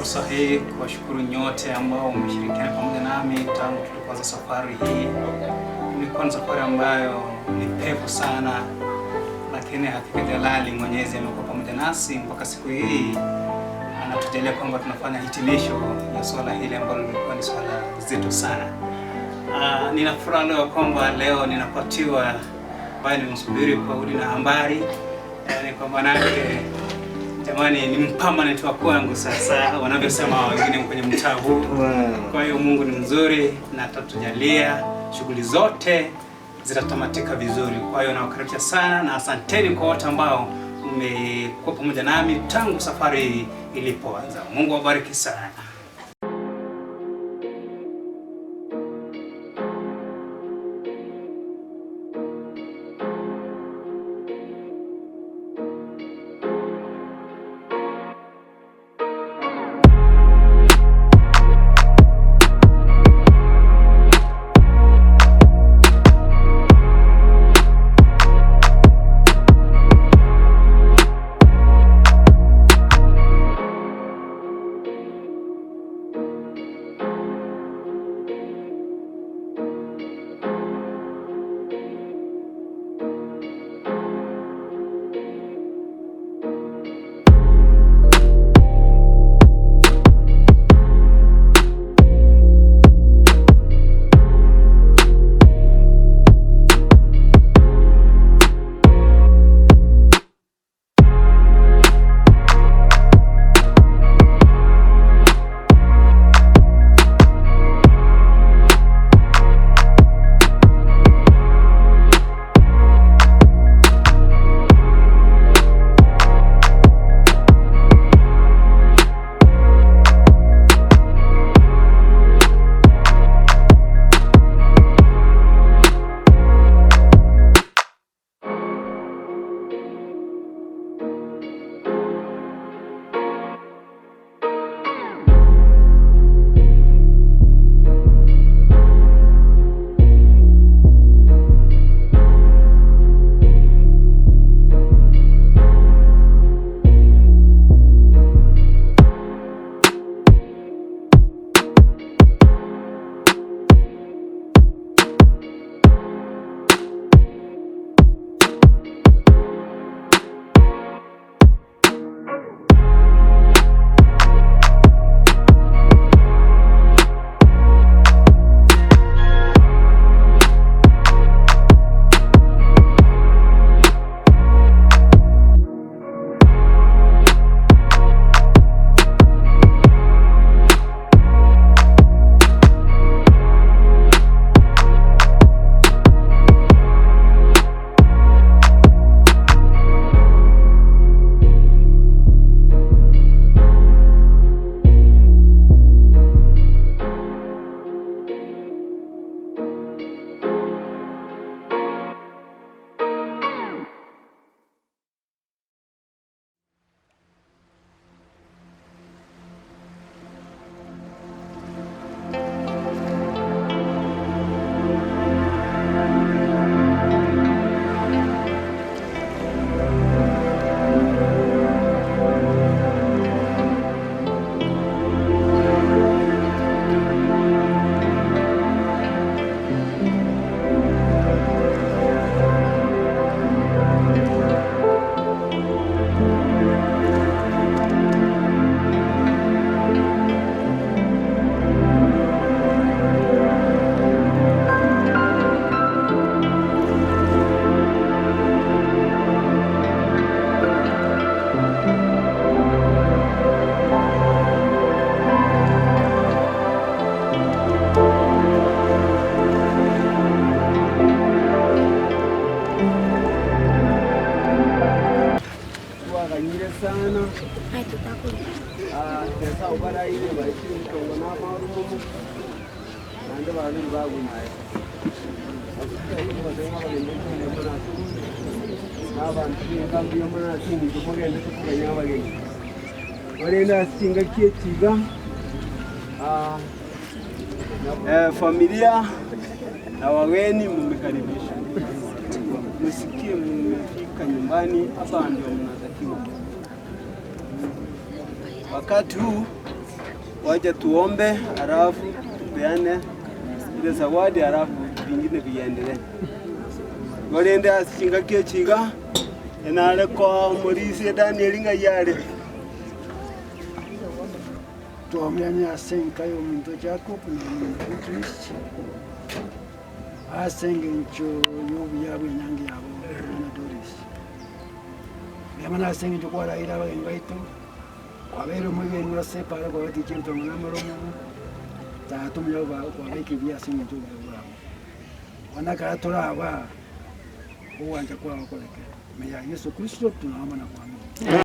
Fursa hii kuwashukuru nyote ambao mmeshirikiana pamoja nami tangu tulipoanza safari hii. Imekuwa ni safari ambayo ni pevu sana, lakini hakika Jalali Mwenyezi amekuwa pamoja nasi mpaka siku hii, anatujalia kwamba tunafanya hitimisho ya swala hili ambalo limekuwa ni swala zito sana. Nina furaha leo kwamba leo ninapatiwa ambaye nimemsubiri kwa udi na ambari, yaani kwa manake jamani ni permanent wa kwangu sasa, wanavyosema wengine kwenye mtaa huu. Kwa hiyo Mungu ni mzuri na atatujalia shughuli zote zitatamatika vizuri. Kwa hiyo nawakaribisha sana na asanteni kwa wote ambao mmekuwa pamoja nami tangu safari ilipoanza. Mungu awabariki sana. Sana ubaraire baikire mutongo n'amarumomo nande babiri bagumaye n'abantu b'enkambi y'omunasindi mugende tukuganya abagenyi barenda singa kyekiga. Familia na wageni mmekaribishwa, msikie mmefika nyumbani, hapa ndio mnatakiwa. Wakati huu Wacha tuombe halafu tupeane ile zawadi halafu vingine viendelee. Golende asichinga kechiga enale kwa Morisi Daniel ngayale. Tuombeane asenka yo muntu Jacob na Beatrice. Asenge ncho yo yabo nyangi yabo na Doris. Yamana asenge ncho kwa raira bagengaito. Kwabero muy no se para kwa tichento ngamaro mu. Ta tumyo ba kwa beki bia asenge ncho bwa. Wana karatora ba uwanja kwa koleke. Meya Yesu Kristo tunaomba na kuamini.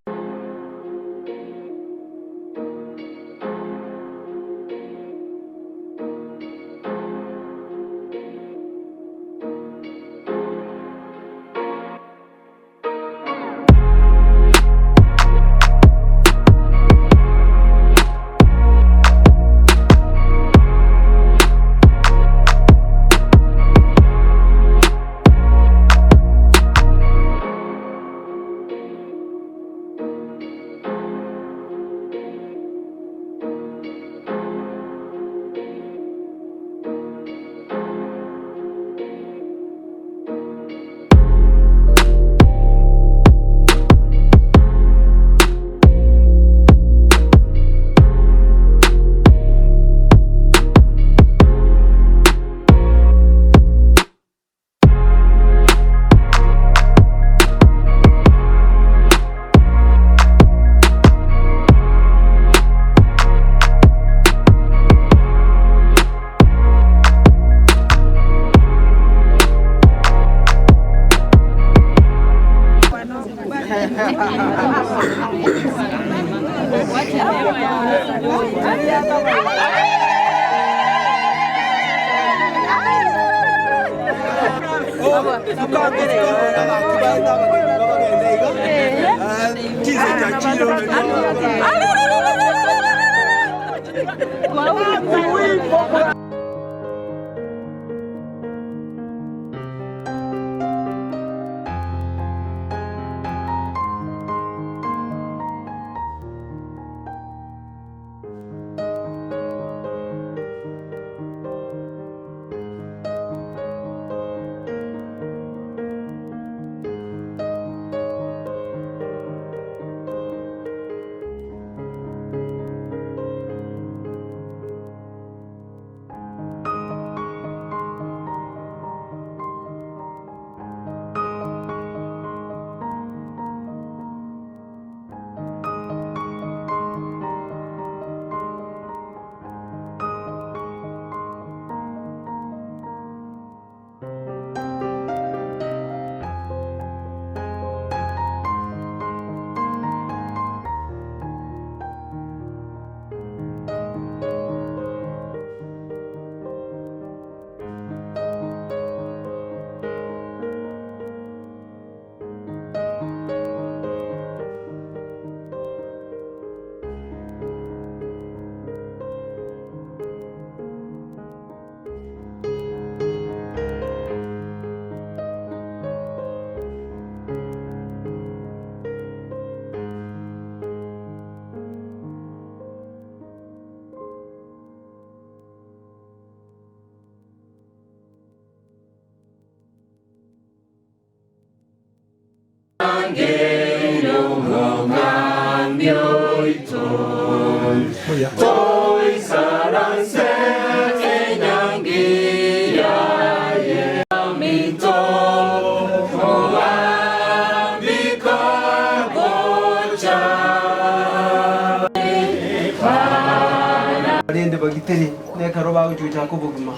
Rende bagiteri nekaroba ujuja kubuguma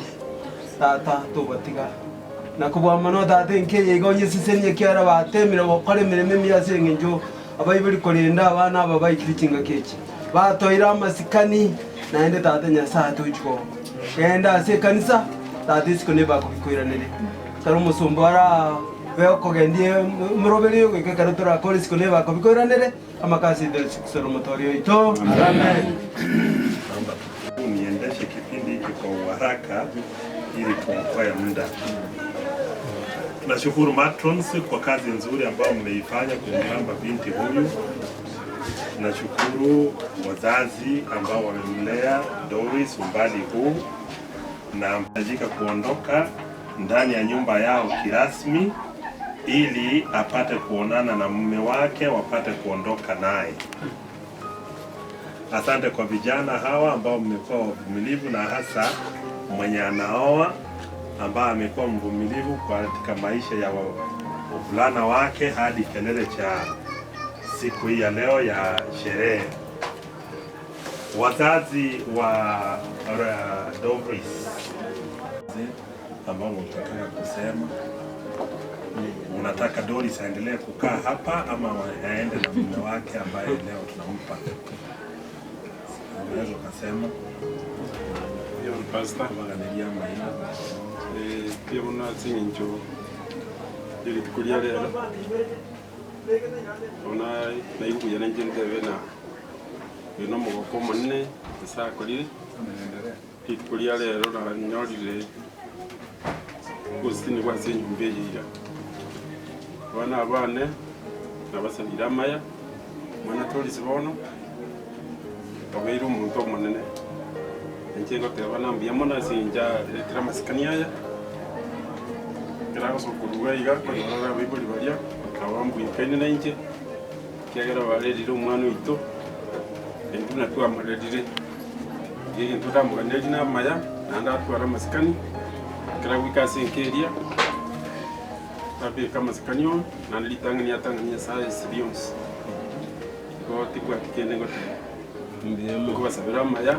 tata tubatiga nakubwa tata nkeye igonye sisenye kyara batemira bakore mireme myasenge njo abayibuli kolenda abana aba bayikirikinga keki batoira amasikani naende tata nyasa tujuko enda se kanisa tata isikone bakubikuiranire kari umusumbara wekogendie muroberi yoke karatora korisikone bakubikuiranire amakasi del soro motorio ito amen. Niendeshe kipindi hiki kwa uharaka ili kuokoa muda. Tunashukuru matrons kwa kazi nzuri ambayo mmeifanya kumramba binti huyu. Tunashukuru wazazi ambao wamemlea Doris umbali huu na mtajika kuondoka ndani ya nyumba yao kirasmi ili apate kuonana na mume wake, wapate kuondoka naye. Asante kwa vijana hawa ambao mmekuwa wavumilivu na hasa mwenye anaoa ambaye amekuwa mvumilivu katika maisha ya wavulana wake hadi kilele cha siku hii ya leo ya sherehe. Wazazi wa Doris ambao unataka kusema, unataka Doris aendelee kukaa hapa ama aende na mume wake ambaye leo tunampa? Unaweza ukasema. Iyo pastor. Baganiria maina. Pia muno atsinginjo lirituko lia lero ona naiguya nenje ntebe na uyu nomugoko omonene ase akorire rituko lia lero nanyorire gosini gwa ase enyumba eye iga abana abane nabasabire amaya mwana Doris bono obeire omonto omonene enche ngoteba nambuya mono ase encha retera amasikani aya keragosokorwa iga konyora abaibori baria abambuikaine na inche kiagera barerire omwana oito entu natwamorerire egento ndamoganeri na amaya naende atwara amasikani keragwika ase enka eria tabeka amasikani ono naende ritang'ani atang'ani nyasaye ase rionsi igo tibwati kende ngoteba nkobasabera amaya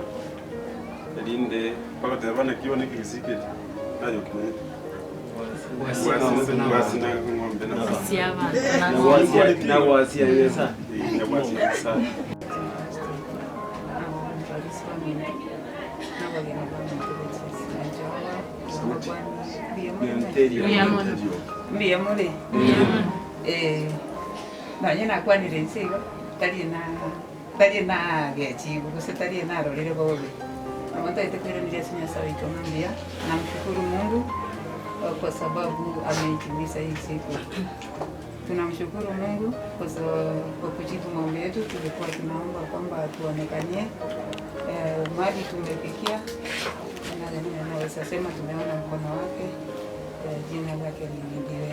erinde bagoteba nakio nekigisikeri nayo kimanyete gwasi na ng'ombe na Nagwasia yesa. Nagwasi yesa. Mbiyamore nonye nakwanire nsigo tari na gechigo gose tari narorire bobe omonto aete kwiranire ase Nyasaye oito ng'a mbuya. Namshukuru Mungu kwa sababu ameitimiza hii siku. Tunamshukuru Mungu kwa kujibu maombi yetu. Tulikuwa tunaomba kwamba tuonekanie mali tumefikia, na naweza sema tumeona mkono wake, jina lake lihimidiwe.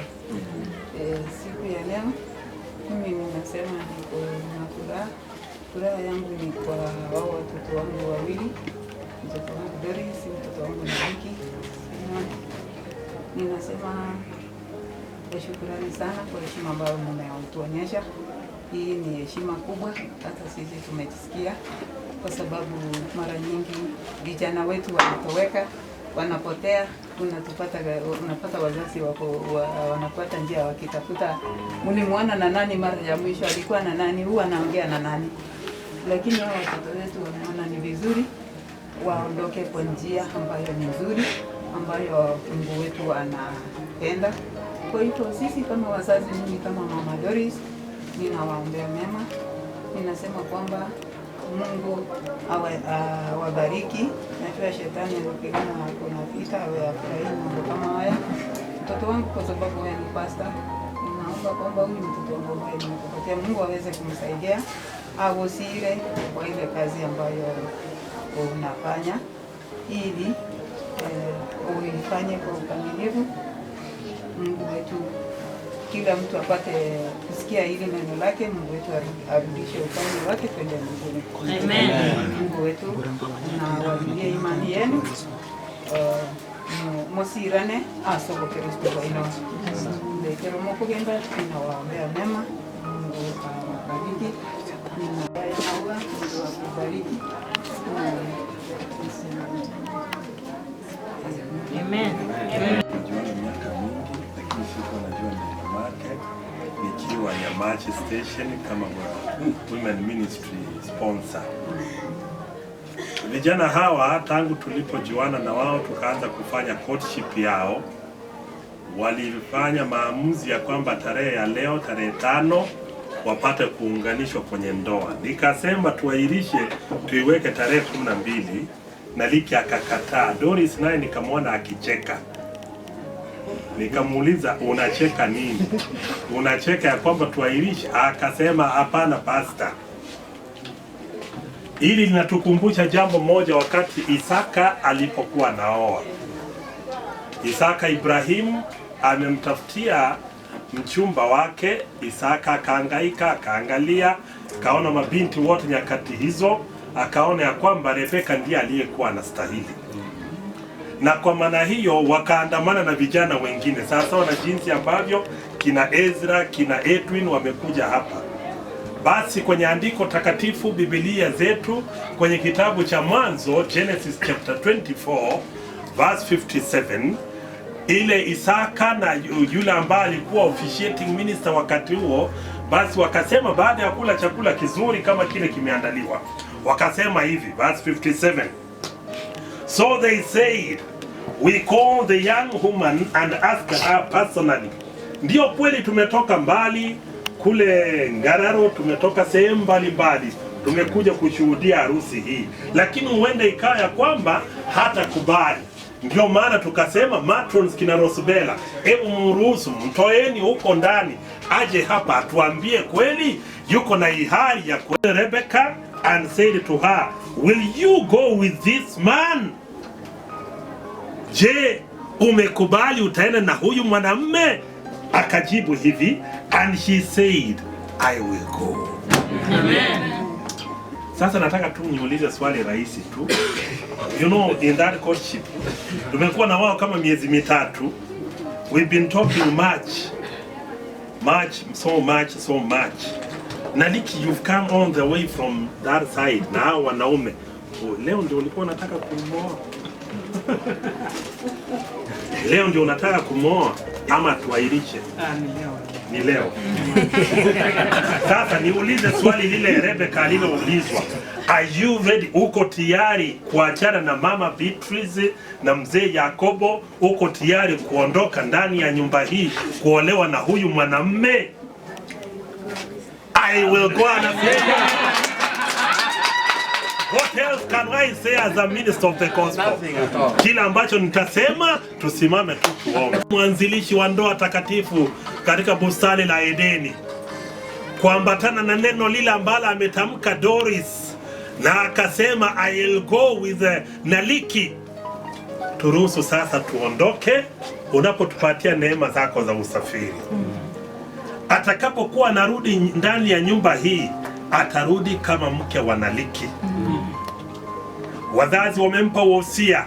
Siku ya leo mimi ninasema niko na furaha. Furaha yangu ni kwa wao watoto wangu wawili, mtoto wangu Doris, mtoto wangu Niki. Ninasema shukrani sana kwa heshima ambayo mmetuonyesha. Hii ni heshima kubwa, hata sisi tumejisikia, kwa sababu mara nyingi vijana wetu wanatoweka, wanapotea, unapata wazazi wako wanapata njia wakitafuta mlimuona na nani mara ya mwisho, alikuwa na nani, huwa anaongea na nani. Lakini hao watoto wetu wameona ni vizuri waondoke kwa njia ambayo ni nzuri, ambayo Mungu wetu anapenda. Kwa hivyo sisi kama wazazi, mimi kama Mama Doris, ninawaombea mema. Ninasema kwamba Mungu awabariki. Najua shetani anapigana, kuna vita, awe afurahii mambo kama haya. Mtoto wangu kwa sababu wewe ni pastor, ninaomba kwamba huyu mtoto wangu ambaye nimekupatia, Mungu aweze kumsaidia awosire kwa ile kazi ambayo unafanya, ili uifanye kwa ukamilifu. Mungu wetu, kila mtu apate kusikia hili neno lake. Mungu wetu arudishe ufalme wake twende mbinguni. Amen. Mungu wetu nawajulie imani yenu, musirane asoko Kristo kwaino ndekero mukugenda. Ninawaombea mema, Mungu awabariki. Ninawaombea maua, Mungu akubariki. Amen. Najuana miaka mingi, lakini sikuwa najua ni mamake, nikiwa Nyamache Station kama Women Ministry sponsor. Vijana hawa tangu tulipojuana na wao tukaanza kufanya courtship yao, walifanya maamuzi ya kwamba tarehe ya leo tarehe 5 wapate kuunganishwa kwenye ndoa. Nikasema tuahirishe tuiweke tarehe 12 na Liki akakataa. Doris naye nikamwona akicheka. Nikamuuliza, unacheka nini? Unacheka ya kwamba tuahirishe? Akasema hapana pastor, Hili linatukumbusha jambo moja, wakati Isaka alipokuwa naoa. Isaka, Ibrahimu amemtafutia mchumba wake. Isaka akahangaika, akaangalia, akaona mabinti wote nyakati hizo, akaona ya kwamba Rebeka ndiye aliyekuwa anastahili. Na kwa maana hiyo wakaandamana na vijana wengine. Sasa wana jinsi ambavyo kina Ezra, kina Edwin wamekuja hapa. Basi kwenye andiko takatifu Biblia zetu kwenye kitabu cha Mwanzo, Genesis chapter 24 verse 57, ile Isaka na yule ambaye alikuwa officiating minister wakati huo, basi wakasema baada ya kula chakula kizuri kama kile kimeandaliwa, wakasema hivi, verse 57, so they said, we call the young woman and ask her personally. Ndio kweli tumetoka mbali kule Ngararo, tumetoka sehemu mbalimbali, tumekuja kushuhudia harusi hii, lakini huenda ikawa ya kwamba hatakubali. Ndio maana tukasema matrons kina Rosbella, hebu mruhusu, mtoeni huko ndani aje hapa atuambie kweli yuko na ihari ya kweli. Rebecca and said to her, will you go with this man? Je, umekubali utaenda na huyu mwanamme? Akajibu hivi, and she said, I will go. Amen. Sasa nataka tu niulize swali rahisi tu. You know, in that courtship, tumekuwa na wao kama miezi mitatu. We've been talking much, much, so much, so much. Naliki, you've come all the way from that side. Na hao wanaume, oh, leo ndio ulikuwa unataka kumwoa. Leo ndio unataka kumwoa ama tuahirishe? Ni leo. Sasa niulize swali lile Rebecca aliloulizwa. Are you ready? Uko tayari kuachana na mama Beatrice na mzee Yakobo? Uko tayari kuondoka ndani ya nyumba hii kuolewa na huyu mwanamme? I will go and say. What else can I say as a minister of the gospel? Kila ambacho nitasema, tusimame tu tuombe. Mwanzilishi wa ndoa takatifu katika bustani la Edeni, kuambatana na neno lile ambalo ametamka Doris, na akasema I will go with Naliki. Turuhusu sasa tuondoke, unapotupatia neema zako za usafiri. Atakapokuwa narudi ndani ya nyumba hii, atarudi kama mke wa Naliki. Wazazi wamempa wosia,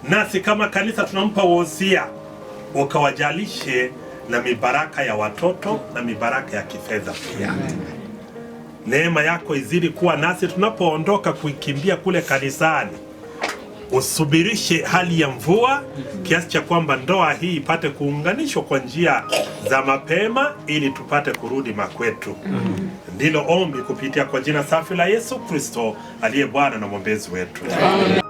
nasi kama kanisa tunampa wosia, ukawajalishe na mibaraka ya watoto na mibaraka ya kifedha pia. Neema yako izidi kuwa nasi tunapoondoka kuikimbia kule kanisani. Usubirishe hali ya mvua kiasi cha kwamba ndoa hii ipate kuunganishwa kwa njia za mapema ili tupate kurudi makwetu. Ndilo ombi kupitia kwa jina safi la Yesu Kristo aliye Bwana na mwombezi wetu. Amen.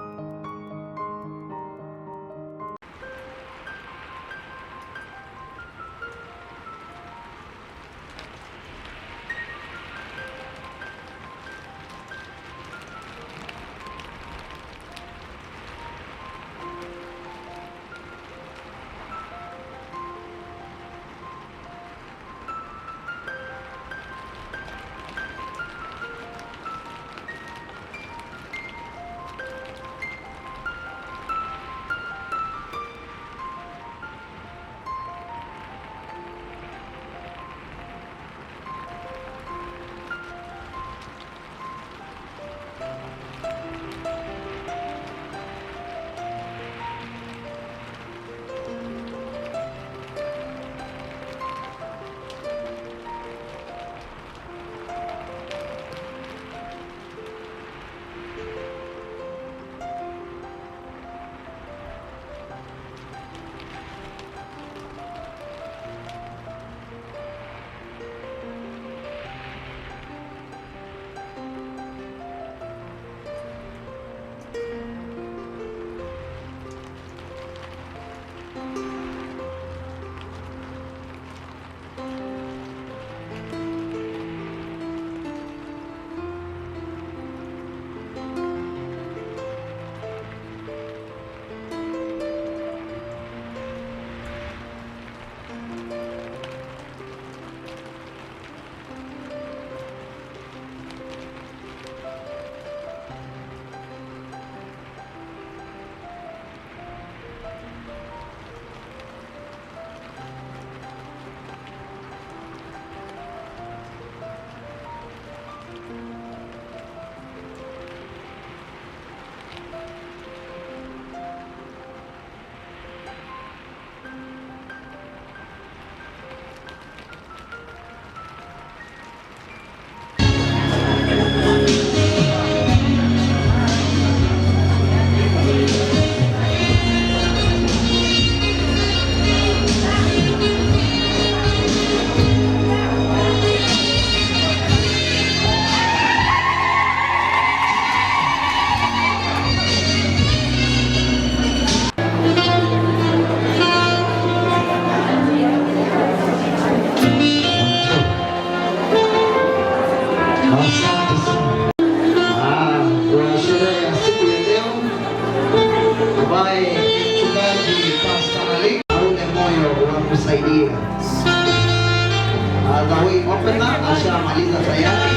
Ashamaliza tayari.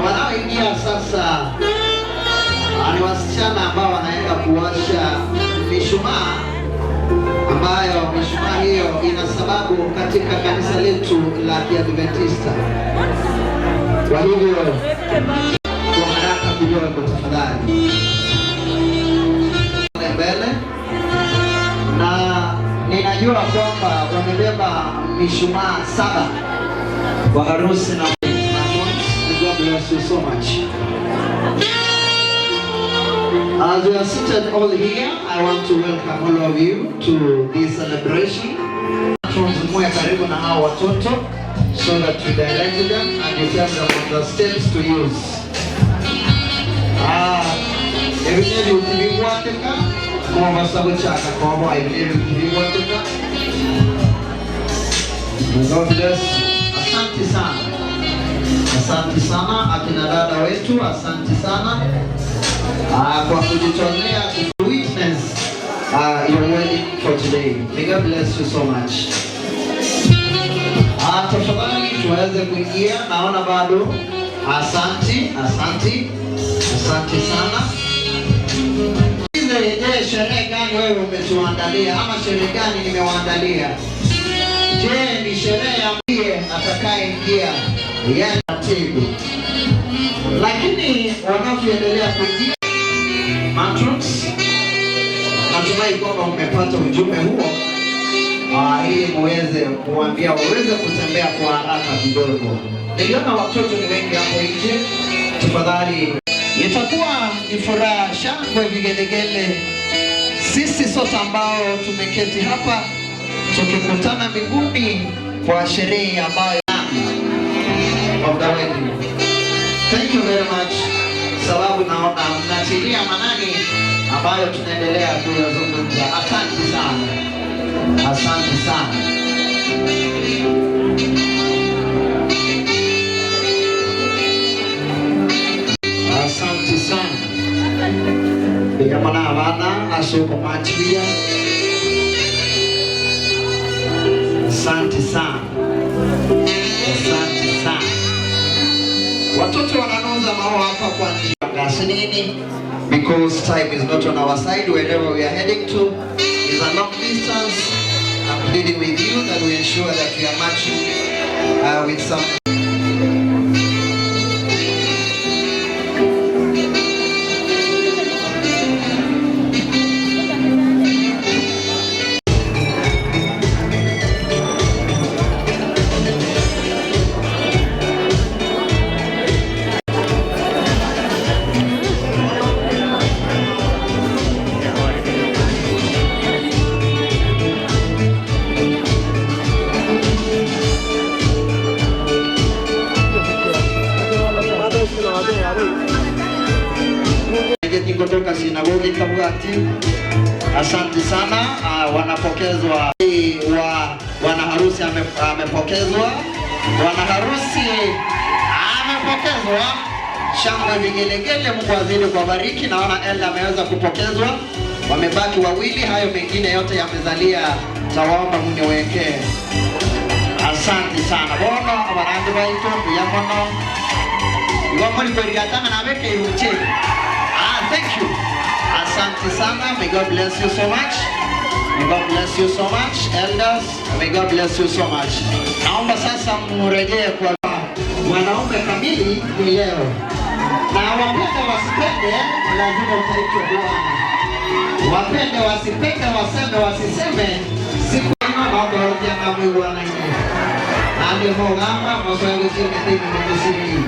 Wanaoingia sasa ni wasichana ambao wanaenda kuwasha mishumaa, ambayo mishumaa hiyo ina sababu katika kanisa letu la Kiadventista. Kwa hivyo kwa haraka kidogo tafadhali, mbele, na ninajua kwamba wamebeba mishumaa 7 kwa harusi na. God bless you so much. As we are seated all here, I want to welcome all of you to this celebration. Muwe karibu na hao watoto so that you direct them and you tell them on the steps to use. Ebintu tibigwateka kumabasa guchaka kobo ebintu tibigwateka. God bless. Asante sana. Asante sana akina dada wetu, asante sana kwa kujitolea to witness your wedding for today. May God bless you so much. Tafadhali tuweze kuingia, naona bado. Asante, asante, asante sana. Je, sherehe gani wewe umetuandalia ama sherehe gani nimewaandalia? Je, ni sherehe ya ndiye atakayeingia yeye taratibu, lakini wanavyoendelea kuingia matrons, natumai kwamba mmepata ujumbe huo, ili muweze kuambia waweze kutembea kwa haraka kidogo. Niliona watoto ni wengi hapo nje, tafadhali. Itakuwa ni furaha, shangwe, vigelegele, sisi sote ambao tumeketi hapa tukikutana mbinguni kwa sherehe ambayo of the wedding. Thank you very much, sababu naona mnatilia manani ambayo tunaendelea kuyazungumza. Asante sana, asante sana. Asante sana. Bigamana abana asoko machia. Asante sana. Asante sana. Watoto wananuza maua hapa kwa njia gasinini, because time is not on our side. Wherever we are heading to is a long distance. I'm pleading with you that we ensure that we are matching with some. Kutoka sinagogi Kabwati. Asante sana. Wanapokezwa bwana harusi amepokezwa, bwana harusi amepokezwa. Shangwe vigelegele, Mungu azidi kuwabariki. Naona Elda ameweza kupokezwa, wamebaki wawili, hayo mengine yote yamezalia. Tawaomba mniwekee. Asante sana bono abarangi baitu mbuya mono igo muri kwerigatanga nabeke iruche. Thank you. Asante sana. May God bless you so much. May God bless you so much, elders. May God bless you so much. Naomba sasa mrejee kwa wanaume kamili ni leo. Na wapende wasipende, lazima utaitwa bwana. Wapende wasipende, waseme wasiseme, siku ino nogorokia na mwigwana ine. Nandi mogamba moswele chini tini mkusiri.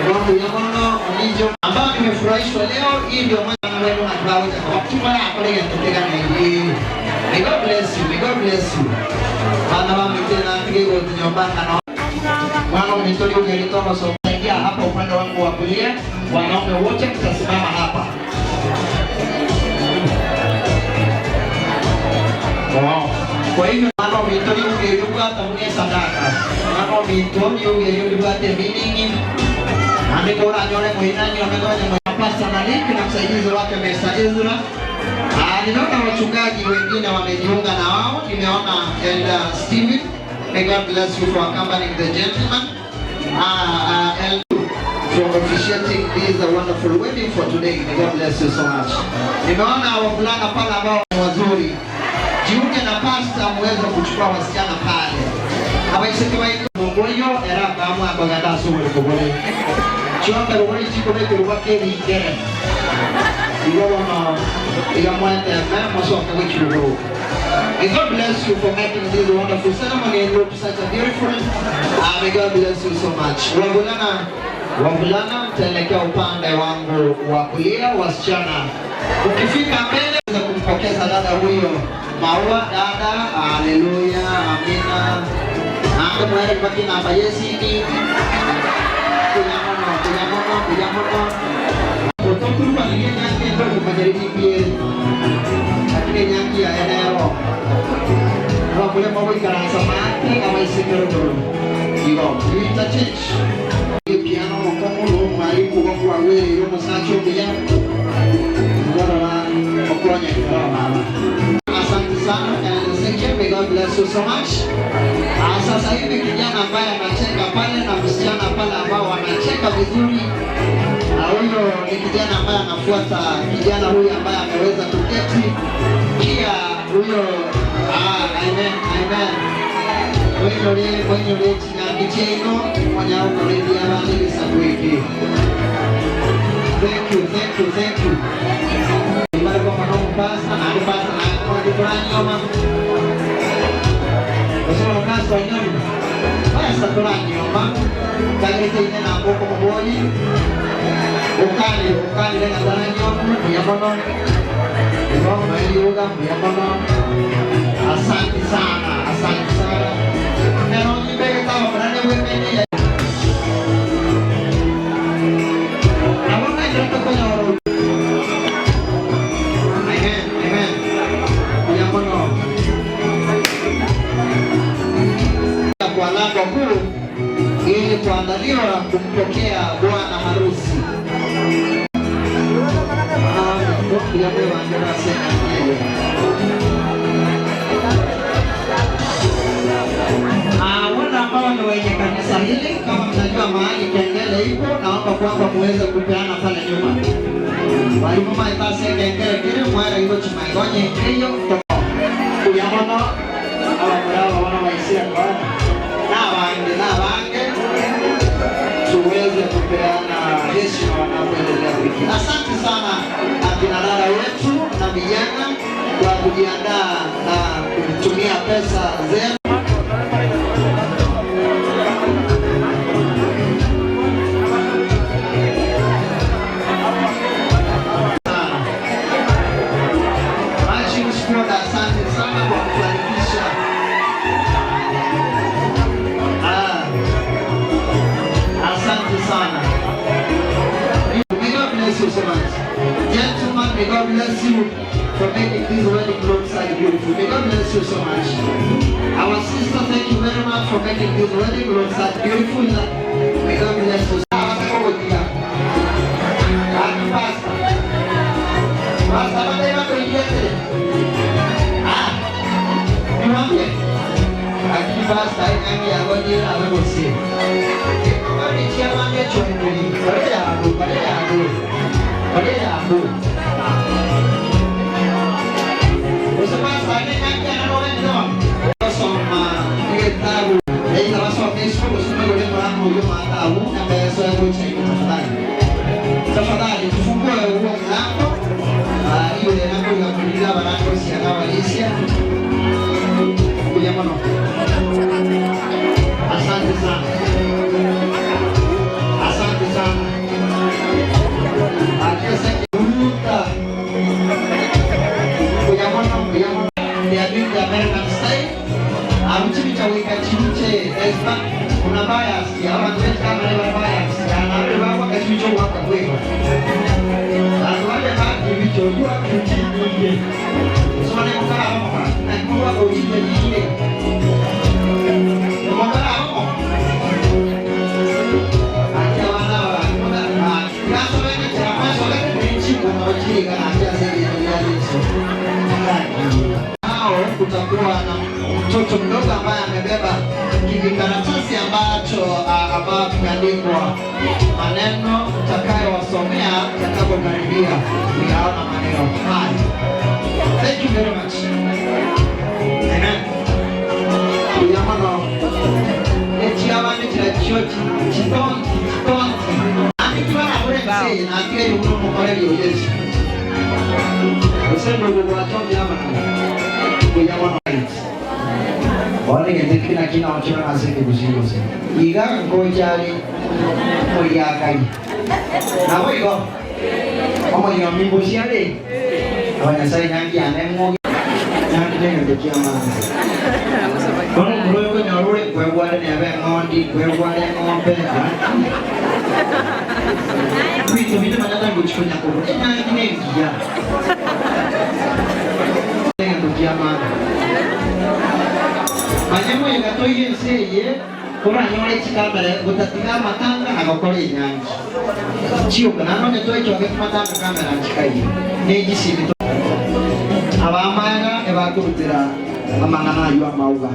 Mungu ya mono nijo ambao nimefurahishwa leo hii ndio maana wenu na kwa tumara akole yatotega na hii. May God bless you. May God bless you. Bana wa mtena tige go kana. Mwana mtori ungelitoa so ingia hapa upande wangu wa kulia, wanaume wote mtasimama hapa. Wow. Kwa hivyo mwana mtori ungelikuwa tamunia sadaka. Mwana mtori ungelikuwa meaning. Andiko la nyole muinani wamegonya Pastor Malik na msaidizi wake Mr. Ezra. Ninaona wachungaji wengine wamejiunga na wao. Nimeona Elder Steven. May God bless you for accompanying the gentleman. For officiating this wonderful wedding for today. May God bless you so much. Nimeona wavulana pale ambao ni wazuri. Jiunge na pasta muweze kuchukua wasichana pale. Abaiseke baito era bamwe abaganda asubule kubole. Chombe rubuli chiko betu rubake bigere. Igobono igamwete mosoka wichiruguru. May God bless you for making this wonderful ceremony look such a beautiful. May God bless you so much. Wavulana, wavulana mtaelekea upande wangu wa kulia, wasichana ukifika mbele za kumpokeza dada huyo maua. Dada, haleluya, amina. Ande mwere baki namba yesini. Kuyamono, kuyamono, kuyamono. Utokuru familia nyangi ndio kumajaribu pia. Lakini nyangi ya eneo. Wakule mawe karansa mate kama isikero dolo. Igo, interchange. Piano komulo mwalimu wangu wa wewe yomo sacho bila. Ngora okonya kwa mama. Asante sana and may God bless you so much. Sasa hivi kijana ambaye anacheka pale na msichana pale ambao wanacheka vizuri. Na huyo ni kijana ambaye anafuata kijana huyu ambaye ameweza kuketi. Pia huyo amen, amen. Mwenye chinyangi mwenye ukoredi abandi bisakwiki. Thank you, thank you, thank you. Ibara kwa manomu pasa, na pasa na kwa kuranyoma. Osoro kaso nyoma. Pasa kuranyoma. Kagete ine na boko moboli. Ukali, ukali lenga taranyoma, yamono. Ngoma iliuga, yamono. Asante sana, asante sana. Pero ni bege tao, brane wemene ya. Abona yote kwenye oro. Amen, amen. Yamono. Kwa lango kuu ili kuandaliwa kumpokea bwana harusi. Wale ambao ni wenye kanisa hili, kama mnajua mahali kengele ipo, naomba kwamba muweze kupeana pale nyuma. Walimu maitase kengele kile mwera iko chimaigonye hiyo kuyamono abamuraba wana waisia kwa na bange tuweze kupeana heshima wanapoendelea wiki. Asante sana akina dada wetu na vijana kwa kujiandaa na kutumia pesa zenu. Asante sana kwa kufanikisha. Asante sana. May God bless you so much. Gentlemen, may God bless you for making this wedding look so beautiful. May God bless you so much. Our sister, thank you very much for making this wedding look so beautiful. May God bless you. Pastor, tafadhali tufungue huo mlango ile lango la kuingilia wanako siana walisia kuja mno. Asante sana. Asante sana. Akia sasa kuja mno, kuja mno. They are doing the American style. Amchicha wika chiche espa kuna bias ya watu kama ni bias na wale wao kachicho wako wewe. Sasa wale baki vicho kwa kichiche. Sio ni mkala hapo. Na kwa kwa uchiche nyingine. Mkala hapo. Acha wana wa kuna kaso wewe cha maso wewe ni chiku na uchika na acha sasa ya yesu. Hao kutakuwa na Mtoto mdogo ambaye amebeba kijikaratasi ambacho ambacho kimeandikwa maneno utakayowasomea utakapokaribia uyaona maneno haya. Thank you very much. Amen. Uyamano echiabandikira kyo kitonti kitonti andikibara burense nakire yuno mukoreri Yesu. Usendo gwatomya amana. Uyamano Wale kina kina wachona aseke kushirose. Iga ngochari moyakai. Na wigo. Omo yo mi busiare. Abanyasai nyangi anemo nyangi nenge kiama. Kono muroyo nyorure kwegware nebe ngondi kwegware ng'ombe. Kwito bito manata guchikonya ko. Nyangi nenge ya. Nenge kiama. Manyemo yagatoye enseye kuranyore chikamera gutatiga matanga agakora inyangi chiuka nanone twechoge matanga kamera chikayi negisimi abamaga ebakurutira amangana ayo amauga.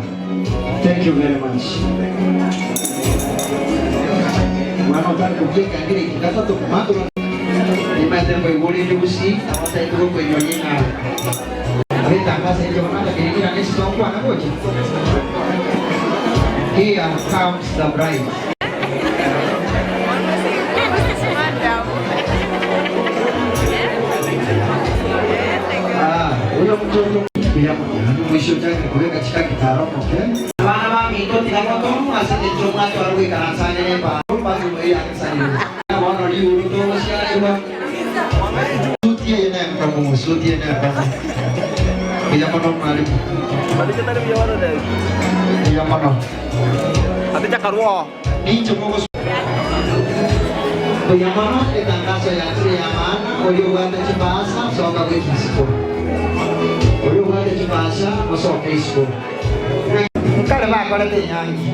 Thank you very much. Mwana utari kujenga ngire kikatatu kumaduro nimatembo iguri ndusi awata ituko kwenyonyina abitangaza ibyo banata kirikira nesitongwa nakoje. Here comes the bride. Ah, huyo mtoto mwisho chake kuweka katika kitaalamu, okay? Bana ba mito tinakotomu asante choma to aruwe kansane ne ba pasu moyi aksani. Wana li uruto siare ba. Sutie ne mkamu sutie ne mkamu. Bila mono mwalimu. Bila mono. Kuyamano etangazo ya maana ulioganda chipasa soka kwisiko. Ulioganda chipasa soka kwisiko. Kale ba kole tenyangi.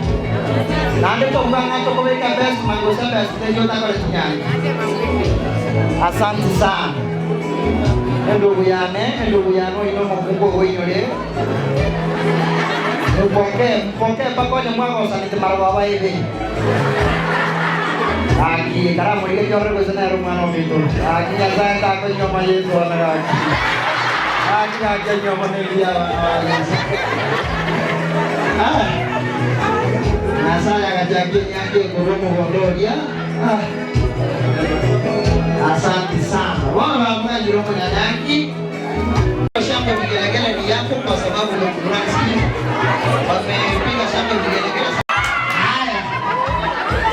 Nande to banga to kobeka best mangosa best tejo ta kole tenyangi. Asante sana. Ndugu yane ino mkungo wenyore. Mpokee mpaka mwaka usanite mara hivi. Aki karamu ile chore kwa sana rumano mito. Aki nyasaye tako nyoma Yesu anaraki. Aki aki nyoma nilia wana. Ah. Nyasaye akajaki nyake kurumu gondoria. Ah. Asante sana. Wana wa roho nyanaki. Shamba vigelegele ni yako kwa sababu ndio unasikia. Wamepiga shamba vigelegele. Haya.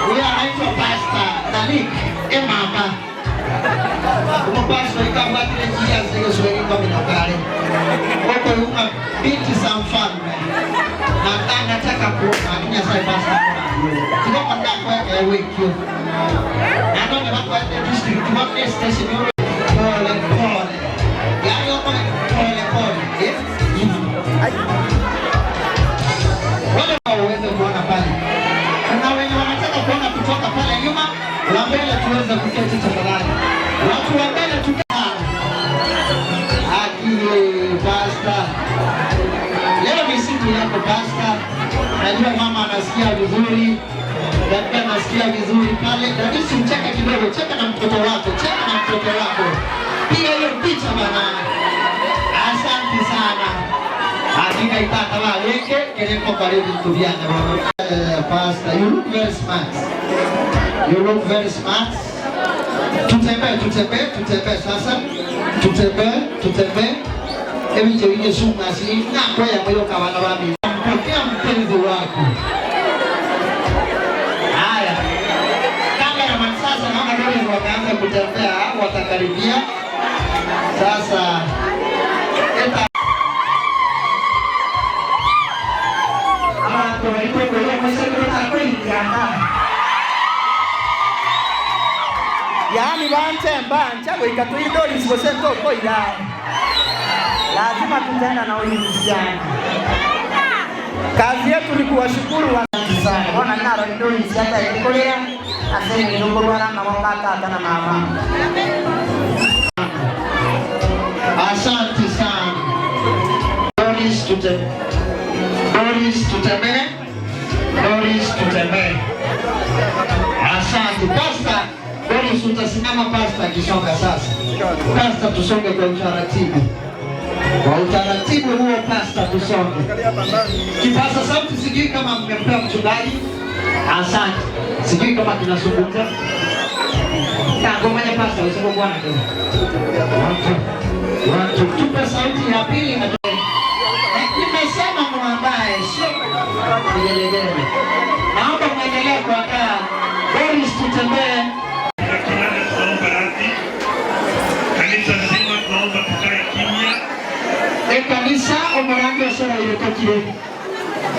Huyo anaitwa Pastor Danik Emama. Umapastor ikabwatile njia zile kwa minokale. Huko yuma binti za mfalme. Na nataka kuona Nyasaye pastor. Tuko ndako yake wiki. Na ndio wako at district one station pole pole. Yaani hapo pole pole. Eh? Wale waweze kuona pale. Kuna wenye wanataka kuona kutoka pale nyuma, wa mbele tuweze kuketi tafadhali. Watu wa mbele tukaa. Aki pastor. Leo ni siku yako pastor. Najua mama anasikia vizuri. Dada anasikia vizuri pale. Dada usicheke kidogo, cheka na mtoto wako, cheka na mtoto wako. Piga hiyo picha bana. Asante sana. Hakika itaka weke keleko karibu tuviana bwana. Pastor, you look very smart. You look very smart. Tutembee, tutembee, tutembee sasa. Tutembee, tutembee. Hebu je sunga si na kwa ya moyo kawana wami. Mpokea mpenzi wako. Haya. Cameraman sasa naona ndio wameanza kutembea, watakaribia. Sasa eta Yaani banche goikatuidori sikosentokoira. Lazima tutaenda na huyu msichana. Kazi yetu ni kuwashukuru watu sana. Bona naro ndori siata ikolera aseni ndongorwana na wakata na mama. Asante sana. Doris tute. Doris tutembee. Doris tutembee. Asante. Pastor Doris utasimama, pastor akisonga sasa. Pastor tusonge kwa utaratibu. Kwa utaratibu huo pastor tusonge. Kipaza sauti sijui kama mmempea mchungaji. Asante. Sijui kama kinazungumza. Tangomanya pastor useme bwana tu. One, two. One, two. Tupe sauti ya pili na nimesema muandae, sio vigelegele. Naomba muendelee kuandaa. Doris tutembee. Kinanda tunaomba radhi, kanisa nzima tunaomba tukae kimya. Ekanisa omurangi osora irekokire.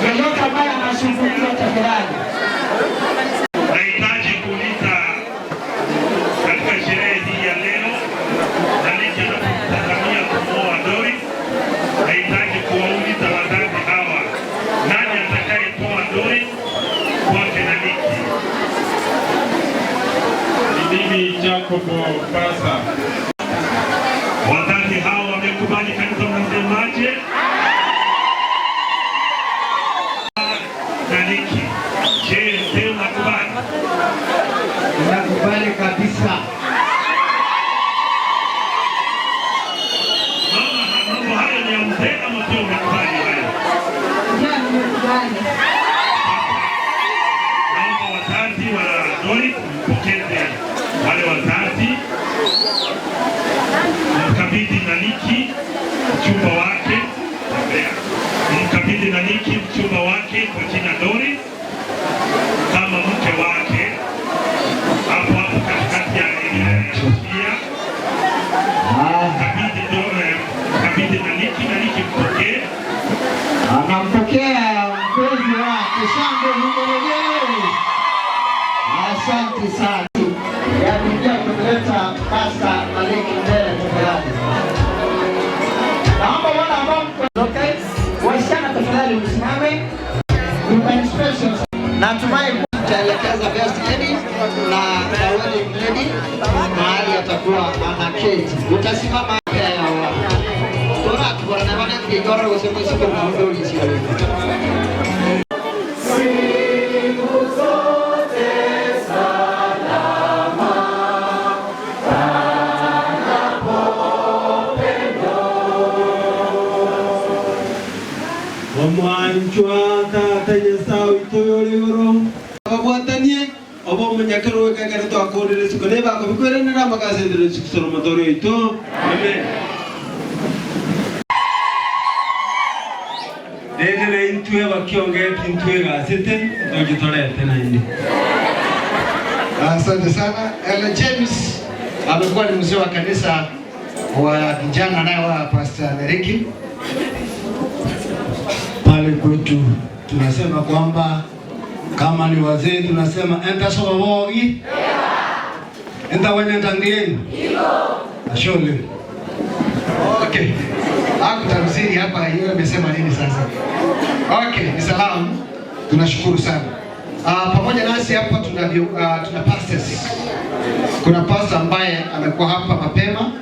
Yeyote ambaye anasumbuliwa tafadhali. Nahitaji kuuliza katika sherehe hii ya leo, na licha na kutazamia kumwoa Doris, nahitaji kuwauliza wazazi hawa, nani atakayetoa Doris kwake Naniki? Ni mimi Jacobo Pasa. Wazazi hawa wamekubali, kanisa mnasemaje? Naniki, je, mzee unakubali? Nakubali kabisa. Mama, mambo hayo ni ya mzee ama pia umekubali hayo? Ndio, nimekubali. Naomba wazazi wa Doris mpokeze wale wazazi, mkabidhi Naniki mchumba wake, tembea, mkabidhi Naniki mchumba wake kwa jina Doris kama mke wake, hapo hapo katikati ya njia. Mkabidhi Naniki, Naniki mpokee. Anampokea mpenzi wake, shangwe vigelegele. Asante sana. Ya kuingia kumleta Pastor Maliki mbele tafadhali. Naomba wale ambao mko okay, wasichana tafadhali msimame. You can express yourself. Natumai tutaelekeza best lady na wedding lady mahali atakuwa anaketi. Utasimama Tora tukorana bana kigoro gusema siku mundo lisio. Siku zote salama, panapo pendo. Omwanchwa tata Nyasaye witũ ũrĩ igũrũ ababwatanie obo omunyakero wekekere twakurire siko nebakobikwerenera amakasendere sikusoro motoro witũ. Amen. Rĩrĩ intwe bakiongeti intwe gasete tũgĩtorete na indi. Asante sana. Ella James amekuwa ni mzee wa kanisa wa vijana naye wa Pastor Neriki. Pale kwetu tunasema kwamba kama ni wazee tunasema enta sobogi enta wenye tangien ashole. Okay. Hakutafsiri hapa hiyo amesema nini sasa? Okay, ni salamu. Tunashukuru sana. Pamoja nasi hapa tuna pastors. Kuna pastor ambaye amekuwa hapa mapema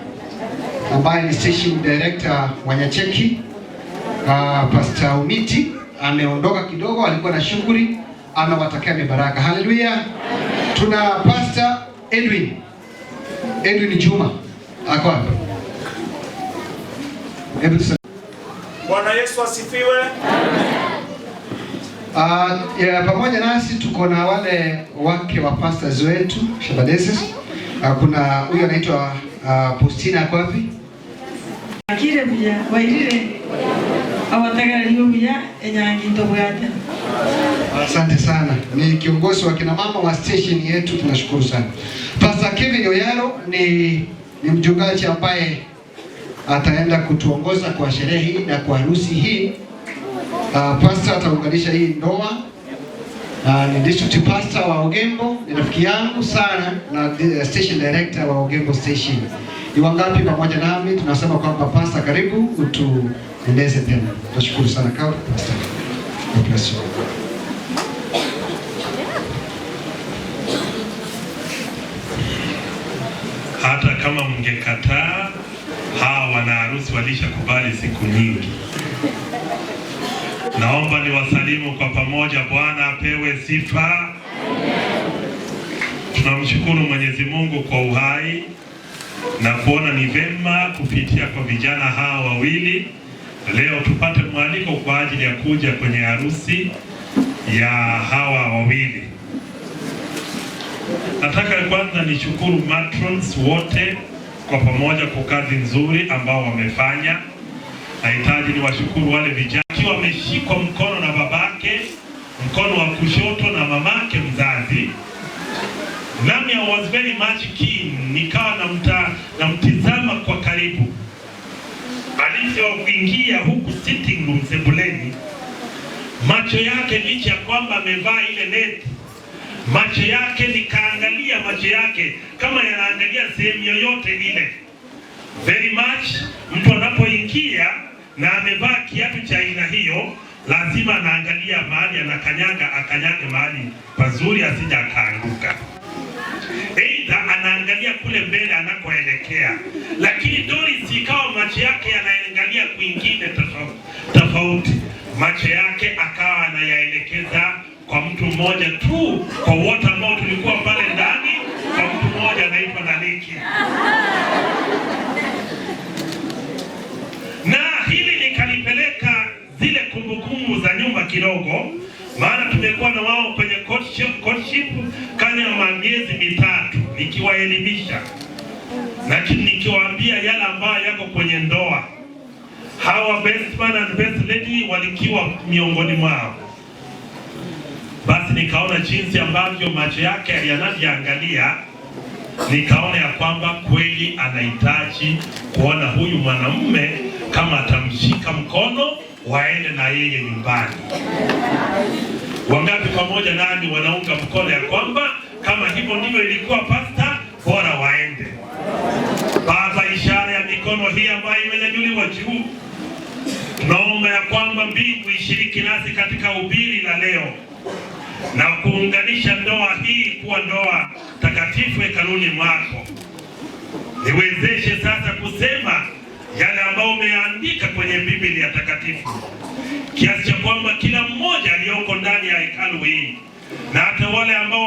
ambaye ni station director wa Nyacheki. Pastor Umiti ameondoka kidogo, alikuwa na shughuli, amewatakia mibaraka. Haleluya. Tuna Pastor Edwin. Edwin Juma. Ako hapa. Hebu Bwana Yesu asifiwe. Pamoja nasi tuko na wale wake wa pastors wetu Shabadesis. Kuna huyu anaitwa Postina, ako wapi? Akire buya, wairire. Awatagarariyo buya enyangi ntobwate. Asante sana. Ni kiongozi wa kina mama wa station yetu, tunashukuru sana. Pastor Kevin Oyaro ni mchungaji ambaye ataenda kutuongoza kwa sherehe hii na kwa harusi hii. Pastor ataunganisha hii ndoa. Ni district pastor wa Ogembo, ni rafiki yangu sana na station director wa Ogembo Station. Ni wangapi pamoja nami tunasema kwamba pastor, karibu utueleze tena. Tunashukuru sana kwa pastor. God bless you. Hata kama mngekataa, hawa wana harusi walishakubali siku nyingi. Naomba niwasalimu kwa pamoja. Bwana apewe sifa. Tunamshukuru Mwenyezi Mungu kwa uhai na kuona ni vema kupitia kwa vijana hawa wawili leo tupate mwaliko kwa ajili ya kuja kwenye harusi ya hawa wawili. Nataka kwanza nishukuru matrons wote kwa pamoja kwa kazi nzuri ambao wamefanya. Nahitaji niwashukuru wale vijana akiwa wameshikwa mkono na babake, mkono wa kushoto na mamake mzazi. Nami I was very much keen, nikawa namtizama kwa karibu alivyoingia huku sitting room sebuleni, macho yake licha ya kwamba amevaa ile neti, macho yake nikaangalia macho yake kama yanaangalia sehemu yoyote ile. Very much mtu anapoingia na amevaa kiatu cha aina hiyo, lazima anaangalia mahali anakanyaga, akanyage mahali pazuri, asije akaanguka. Aidha anaangalia kule mbele anakoelekea, lakini Doris ikawa macho yake yanaangalia kwingine tofauti tofauti. Macho yake akawa anayaelekeza kwa mtu mmoja tu, kwa wote ambao tulikuwa pale ndani, kwa mtu mmoja anaitwa Naniki. Na hili nikalipeleka zile kumbukumbu za nyuma kidogo, maana tumekuwa na wao kwenye courtship kama miezi 3, nikiwaelimisha lakini nikiwaambia yale ambayo yako kwenye ndoa. Hawa best man and best lady walikiwa miongoni mwao. Basi nikaona jinsi ambavyo macho yake yanavyoangalia, nikaona ya kwamba kweli anahitaji kuona huyu mwanamume kama atamshika mkono waende na yeye nyumbani. Wangapi pamoja nami wanaunga mkono ya kwamba kama hivyo ndivyo ilikuwa, pasta, bora waende. Baba, ishara ya mikono hii ambayo imenyanyuliwa juu, tunaomba ya kwamba mbingu ishiriki nasi katika ubiri la leo na kuunganisha ndoa hii kuwa ndoa takatifu hekaluni mwako. Niwezeshe sasa kusema yale ambayo umeandika kwenye Biblia takatifu, kiasi cha kwamba kila mmoja aliyoko ndani ya hekalu hii na hata wale ambao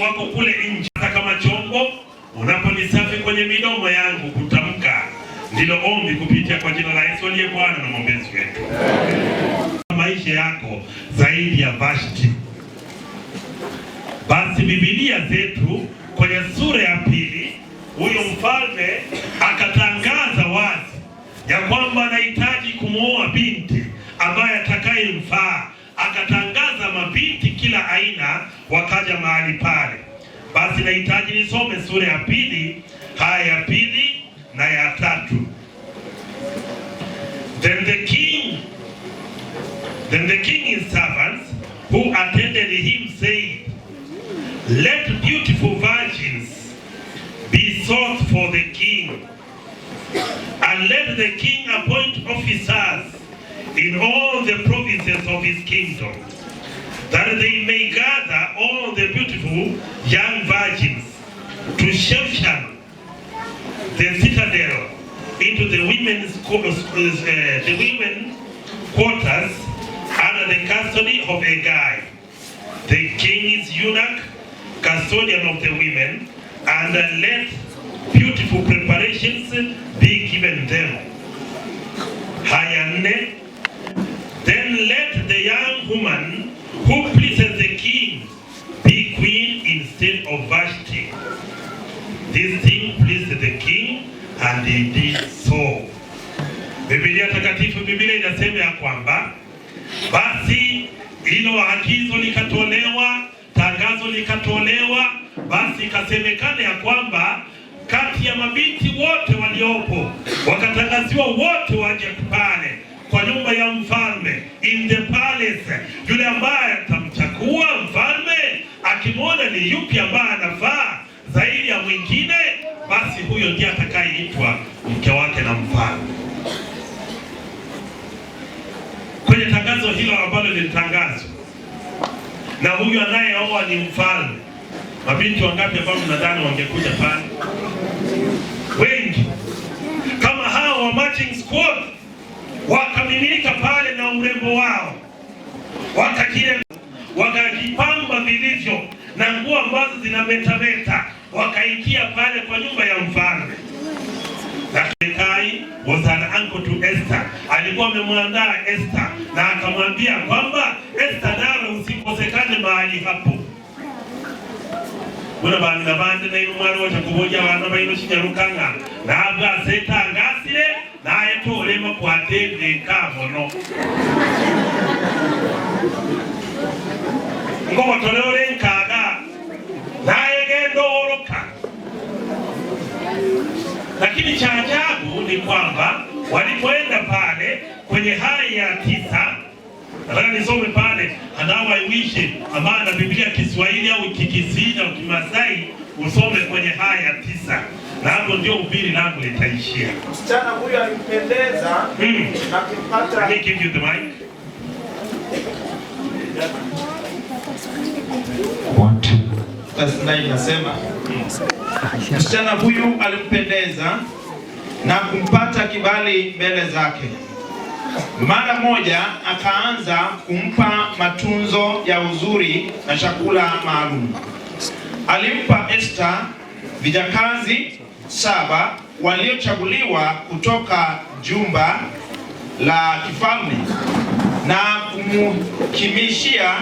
wako kule nje, hata kama chombo unaponisafi kwenye midomo yangu kutamka, ndilo ombi kupitia kwa jina la Yesu aliye Bwana na mwombezi wetu. Maisha yako zaidi ya Vashti. Basi Biblia zetu kwenye sura ya 2, huyu mfalme akatangaza wazi ya kwamba anahitaji kumwoa binti ambaye atakayemfaa. Akatangaza mabinti kila aina wakaja mahali pale. Basi nahitaji nisome sura ya 2, haya ya 2 na ya 3. Then the king's servants who attended him said, "Let beautiful virgins be sought for the king, and let the king appoint officers in all the provinces of his kingdom, that they may gather all the beautiful young virgins to Shushan, the citadel, into the women quarters under the custody of Hegai, the king's eunuch, custodian of the women, and let beautiful preparations be given them." Haya 4, "Then let the young woman who pleases the king be queen instead of Vashti." This thing pleased the king, and he did so. Biblia takatifu, Biblia inasema ya kwamba basi hilo agizo likatolewa, tangazo likatolewa, basi ikasemekana ya kwamba kati ya mabinti wote waliopo wakatangaziwa wote waje pale kwa nyumba ya mfalme, in the palace. Yule ambaye atamchagua mfalme akimwona ni yupi ambaye anafaa zaidi ya mwingine, basi huyo ndiye atakayeitwa mke wake na mfalme. Kwenye tangazo hilo ambalo lilitangazwa na huyu anayeoa ni mfalme, mabinti wangapi ambao mnadhani wangekuja pale? Wengi. Kama hao wa matching squad wakamiminika pale na urembo wao, wakajipamba vilivyo na nguo ambazo zinametameta, wakaingia pale kwa nyumba ya mfalme. Mordekai was an uncle to Esther. Alikuwa amemwandaa Esther na akamwambia kwamba Esther, nawe usikosekane mahali hapo. Buna bangina bandi naino mwali wacha kuboja abana baino shinyarukanga nabwo asetangasire naye tolema kwatendeka mono ngobotolore nkaga naye gendo oroka. Lakini cha ajabu ni kwamba walipoenda pale kwenye haya ya 9, nataka nisome pale anawa iwishe ambayo na Biblia Kiswahili au Kikisii au Kimasai, usome kwenye haya ya 9, na hapo ndio ubiri langu litaishia. Msichana huyu alimpendeza na kumpata. Let me give you the mic. Verse 9 inasema, msichana huyu alimpendeza na kumpata kibali mbele zake. Mara moja akaanza kumpa matunzo ya uzuri na chakula maalum. Alimpa Esther vijakazi 7 waliochaguliwa kutoka jumba la kifalme na kumkimishia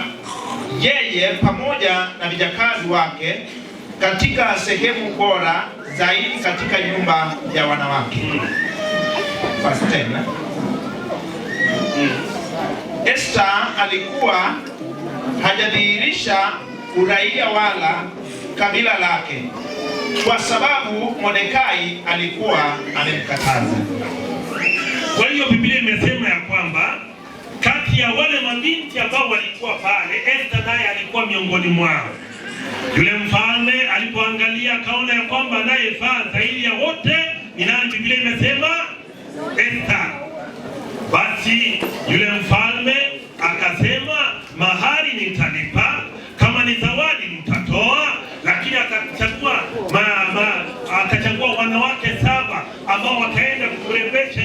yeye pamoja na vijakazi wake katika sehemu bora zaidi katika nyumba ya wanawake. Verse 10. Esther alikuwa hajadhihirisha uraia wala kabila lake, kwa sababu Mordekai alikuwa amemkataza. Kwa hiyo Biblia imesema ya kwamba kati ya wale mabinti ambao walikuwa pale, Esther naye alikuwa miongoni mwao. Yule mfalme alipoangalia akaona ya kwamba anayefaa zaidi ya wote ni nani? Biblia imesema Esther. Basi yule mfalme akasema, mahari nitalipa, kama ni zawadi nitatoa, lakini akachagua wanawake 7 ambao wakaenda kurembesha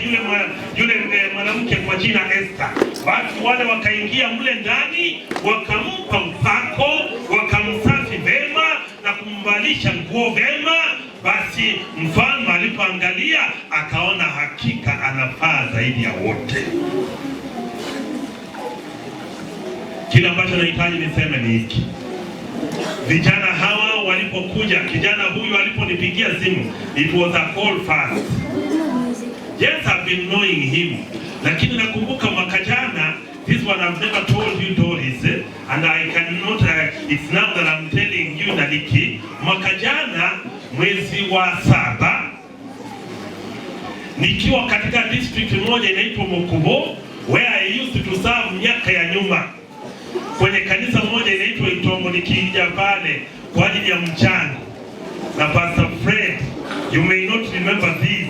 yule mwanamke kwa jina Esther. Basi wale wakaingia mle ndani, wakampa upako, wakamsafi vema na kumvalisha nguo vema. Basi mfalme alipoangalia akaona hakika anafaa zaidi ya wote. Kile ambacho nahitaji niseme ni hiki. Vijana hawa walipokuja, kijana huyu aliponipigia simu, it was a call first. Yes, I've been knowing him. Lakini nakumbuka mwaka jana, this one I've never told you Doris, and I cannot, it's now that I'm telling you Naliki, mwaka jana mwezi wa 7 nikiwa katika district moja inaitwa Mokubo, where I used to serve miaka ya nyuma, kwenye kanisa moja inaitwa Itongo, nikija pale kwa ajili ya mchango na Pastor Fred, you may not remember this,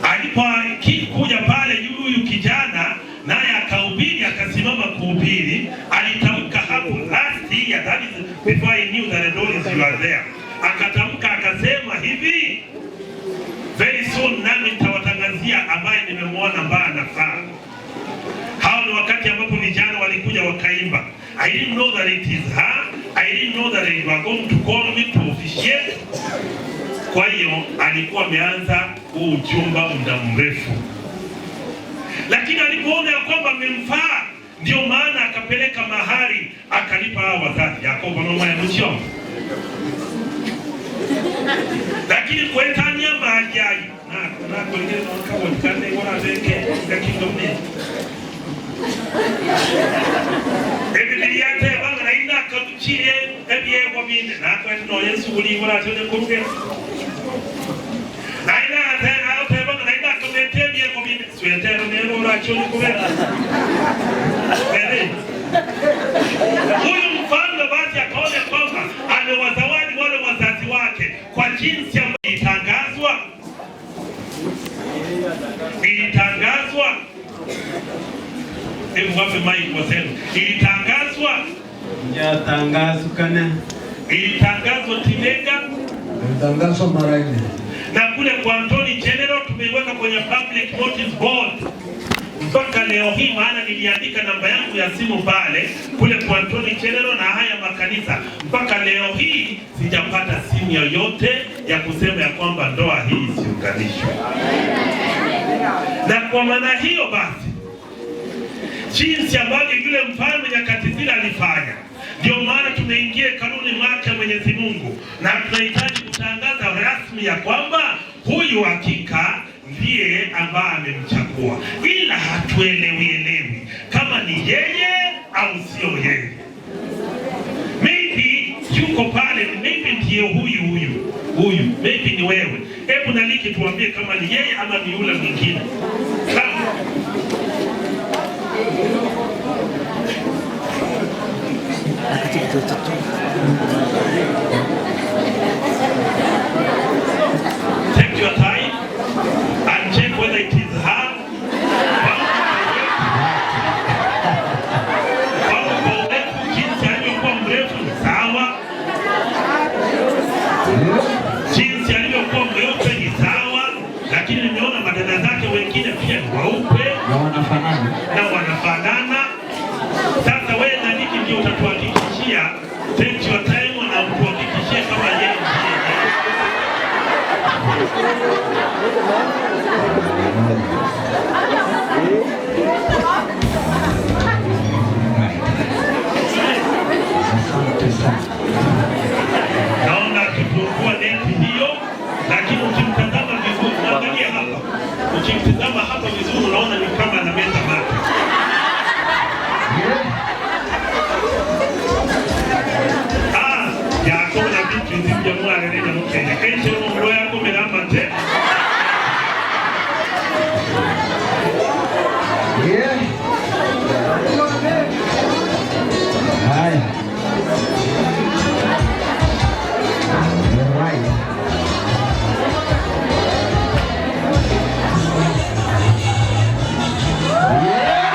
alipokuja pale huyu kijana naye akahubiri, akasimama kuhubiri, alitamka hapo last year, that is before I knew that Doris you are there, akatamka akasema hivi, very soon nami nitawatangazia ambaye nimemwona ambaye anafaa. Hao ni wakati ambapo vijana walikuja wakaimba. I didn't know that it is her. I didn't know that they were going to call me to officiate. Kwa hiyo alikuwa ameanza huu uchumba muda mrefu, lakini alipoona ya kwamba amemfaa, ndio maana akapeleka mahari, akalipa hao wazazi. Yakobo mama ya msio. Lakini kwetania mahali na kulingana na wakati kande wala beke ya kingdom ni. Ebibilia tebanga na inda kabuchire ebiye wabinde na kwa no Yesu uli wala tone kuruge. Na ina tena tebanga na inda kamete ebiye wabinde swete nero wala tone kuruge. Huyu mfalme basi akaona kwamba amewazawadi wale wazazi wake kwa jinsi ambayo ilitangazwa. Ilitangazwa. Hebu wape mic waseme. Ilitangazwa. Yatangazwa. Ilitangazwa Tinega. Ilitangazwa mara nne. Na kule kwa Anthony General tumeiweka kwenye public notice board. Mpaka leo hii, maana niliandika namba yangu ya simu pale kule kwa Anthony General na haya makanisa, mpaka leo hii sijapata simu yoyote ya kusema ya kwamba ndoa hii isiunganishwe. Na kwa maana hiyo basi, jinsi ambavyo yule mfalme nyakati zile alifanya, ndio maana tumeingia hekaluni mwake Mwenyezi Mungu na tunahitaji kutangaza rasmi ya kwamba huyu hakika ndiye ambaye amemchagua, ila hatuelewi elewi kama ni yeye au sio yeye. Maybe yuko pale, maybe ndiye huyu huyu huyu, maybe ni wewe. Hebu Naliki tuambie kama ni yeye ama ni yule mwingine. Sawa. Take your time and check whether it is her. Kwa urefu, jinsi alivyokuwa mrefu ni sawa, jinsi alivyokuwa mweupe ni sawa, lakini nimeona madada zake wengine pia ni weupe Na wanafanana. Na wanafanana. Sasa wewe Naliki ndio utatuhakikishia, take your time na utuhakikishie kama yeye ndiye yeye. Asante sana. Naona akifungua neti hiyo, lakini ukimtazama vizuri, angalia hapa, ukimtazama hapa vizuri, unaona ni kama anameza mate. Ah, yakona vitu hivi vya mwana mu Kenya. Kenshi mu yakomera amate. Yeah. Haya. Right. Yeah.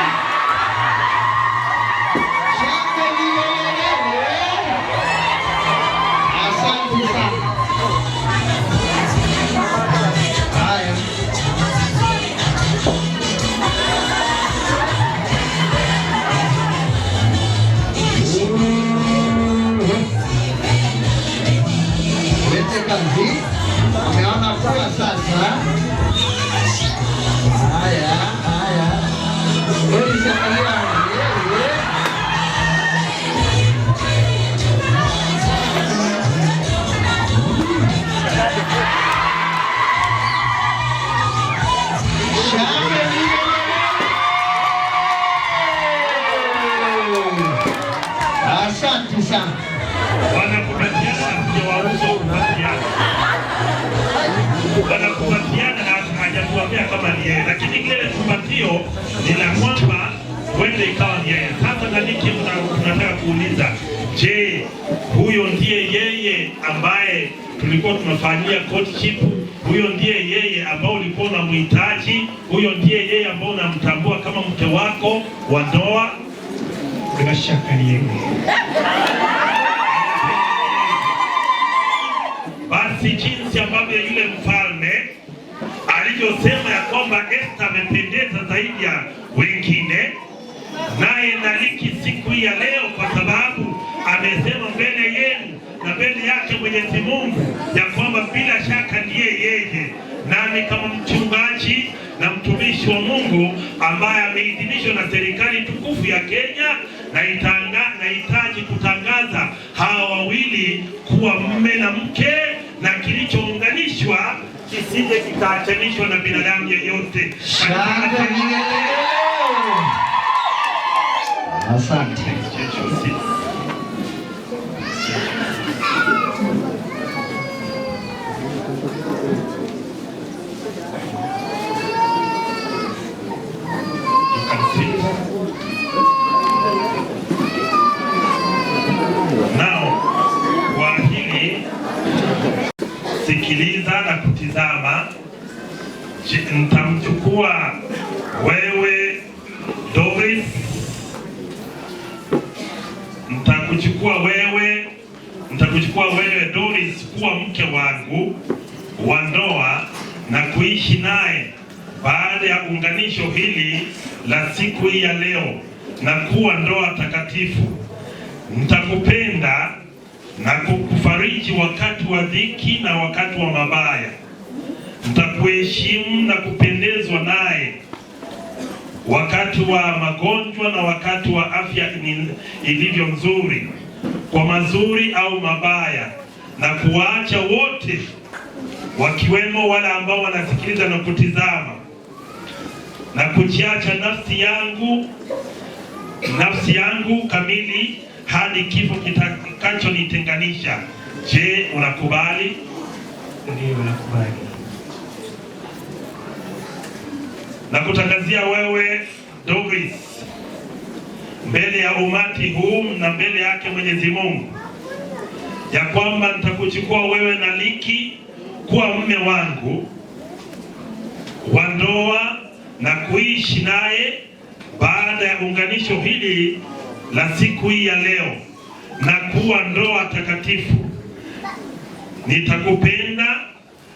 Shangwe vigelegele. Asante sana. Haya. Lete kazi. Ameona kuwa sasa. Haya, haya. Doris, angalia. Yeah. Shangwe vigelegele. Asante sana. Wanakupatiana na kujawaruhusu kupatiana. Wanakupatiana na hajatuambia kama ni yeye, lakini kile kumbatio ni la kwamba huenda ikawa ni yeye. Sasa Naliki, tunataka kuuliza, je, huyo ndiye yeye ambaye tulikuwa tunafanyia courtship? Huyo ndiye yeye ambao ulikuwa unamhitaji? Huyo ndiye yeye ambao unamtambua kama mke wako wa ndoa? Bila shaka ni yeye. Basi jinsi ambavyo yule mfalme alivyosema ya kwamba Esther amependeza zaidi ya wengine, naye Naliki siku hii ya leo, kwa sababu amesema mbele yenu na mbele yake Mwenyezi Mungu ya kwamba bila shaka ndiye yeye, nami kama mchungaji na mtumishi wa Mungu ambaye ameidhinishwa na serikali tukufu ya Kenya, nahitaji kutangaza hawa wawili kuwa mume na mke, na kilichounganishwa kisije kikaachanishwa na binadamu yeyote. Shangwe vigelegele. Asante. You can sit. Now, kwa hili sikiliza na kutizama. Je, nitamchukua wewe Doris, nitakuchukua wewe Doris kuwa mke wangu wa ndoa na kuishi naye baada Baada ya unganisho hili la siku hii ya leo na kuwa ndoa takatifu, nitakupenda na kukufariji wakati wa dhiki na wakati wa mabaya. Nitakuheshimu na kupendezwa naye wakati wa magonjwa na wakati wa afya ilivyo nzuri, kwa mazuri au mabaya, na kuwaacha wote wakiwemo wale ambao wanasikiliza na kutizama, na kujiacha nafsi yangu kamili hadi kifo kitakachonitenganisha. Je, unakubali? Ndiyo, nakubali. Na kutangazia wewe Doris mbele ya umati huu na mbele yake Mwenyezi Mungu ya kwamba nitakuchukua wewe Naliki kuwa mume wangu wa ndoa na kuishi naye baada ya unganisho hili la siku hii ya leo na kuwa ndoa takatifu. Nitakupenda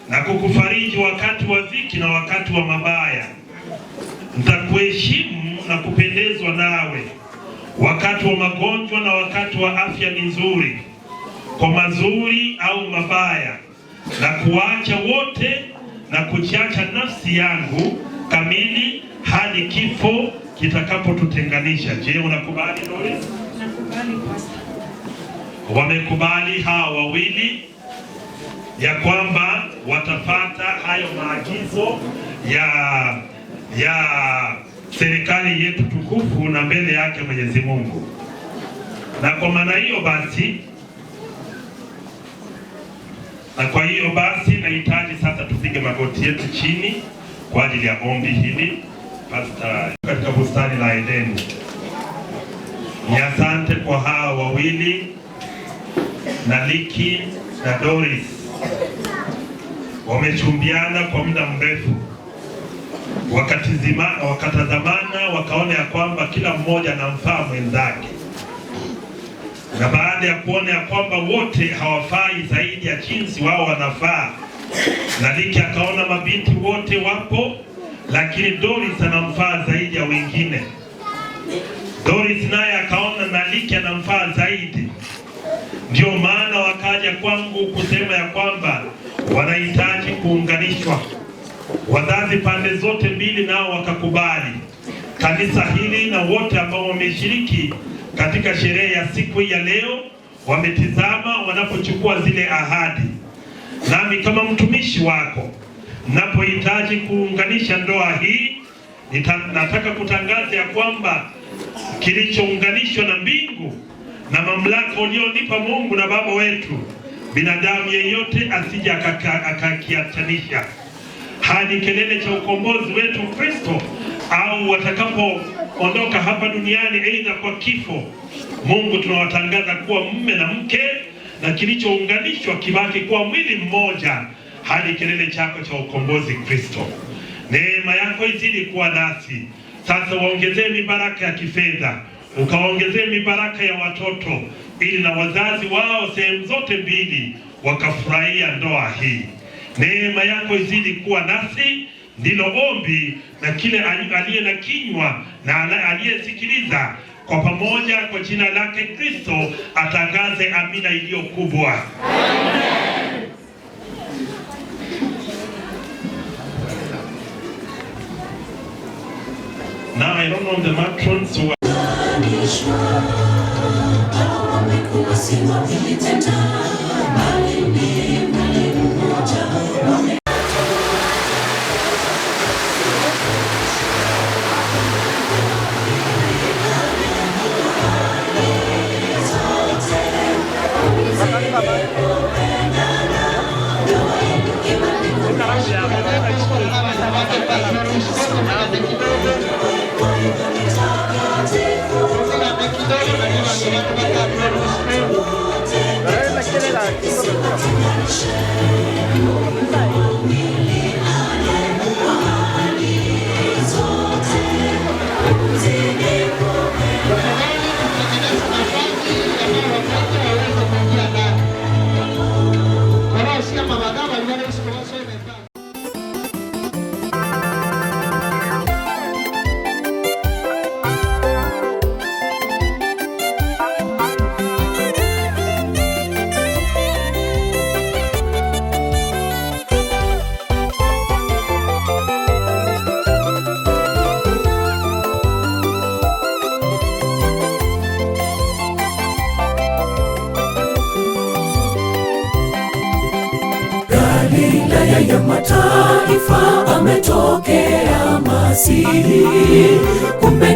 na kukufariji wakati wa dhiki na wakati wa mabaya. Nitakuheshimu na kupendezwa nawe wakati wa magonjwa na wakati wa afya ni nzuri, kwa mazuri au mabaya, na kuwaacha wote na kujiacha nafsi yangu kamili hadi kifo kitakapotutenganisha. Je, unakubali Doris? Nakubali, Pastor. Wamekubali hawa wawili ya kwamba watafata hayo maagizo ya serikali yetu tukufu na mbele yake Mwenyezi Mungu. Na kwa maana hiyo basi, na kwa hiyo basi nahitaji sasa tupige magoti yetu chini kwa ajili ya ombi hili. Pastor, katika bustani la Edeni, ni asante kwa hawa wawili Naliki na Doris, wamechumbiana kwa muda mrefu, wakatazamana, wakaona ya kwamba kila mmoja anamfaa mwenzake, na baada ya kuona ya kwamba wote hawafai zaidi ya jinsi wao wanafaa, Naliki akaona mabinti wote wapo, lakini Doris anamfaa zaidi ya wengine. Doris naye akaona Naliki anamfaa zaidi. Ndio maana wakaja kwangu kusema ya kwamba wanahitaji kuunganishwa. Wazazi pande zote mbili nao wakakubali. Kanisa hili na wote ambao wameshiriki katika sherehe ya siku hii ya leo wametizama wanapochukua zile ahadi. Nami kama mtumishi wako napohitaji kuunganisha ndoa hii, nataka kutangaza ya kwamba kilichounganishwa na mbingu na mamlaka ulionipa Mungu na Baba wetu, binadamu yeyote asije akakiachanisha hadi kilele cha ukombozi wetu Kristo, au watakapoondoka hapa duniani, aidha kwa kifo. Mungu, tunawatangaza kuwa mume na mke, na kilichounganishwa kibaki kuwa mwili mmoja hadi kilele chako cha ukombozi Kristo. Neema yako izidi kuwa nasi sasa, waongezee mibaraka ya kifedha, ukawaongezee mibaraka ya watoto, ili na wazazi wao sehemu zote mbili wakafurahia ndoa hii. Neema yako izidi kuwa nasi, ndilo ombi, na kile aliye na kinywa na aliyesikiliza kwa pamoja, kwa jina lake Kristo atangaze amina iliyo kubwa. Now I don't know the matrons who Wamekuwa si wawili tena, bali ni mwili mmoja. Mataifa ametokea Masihi, kumbe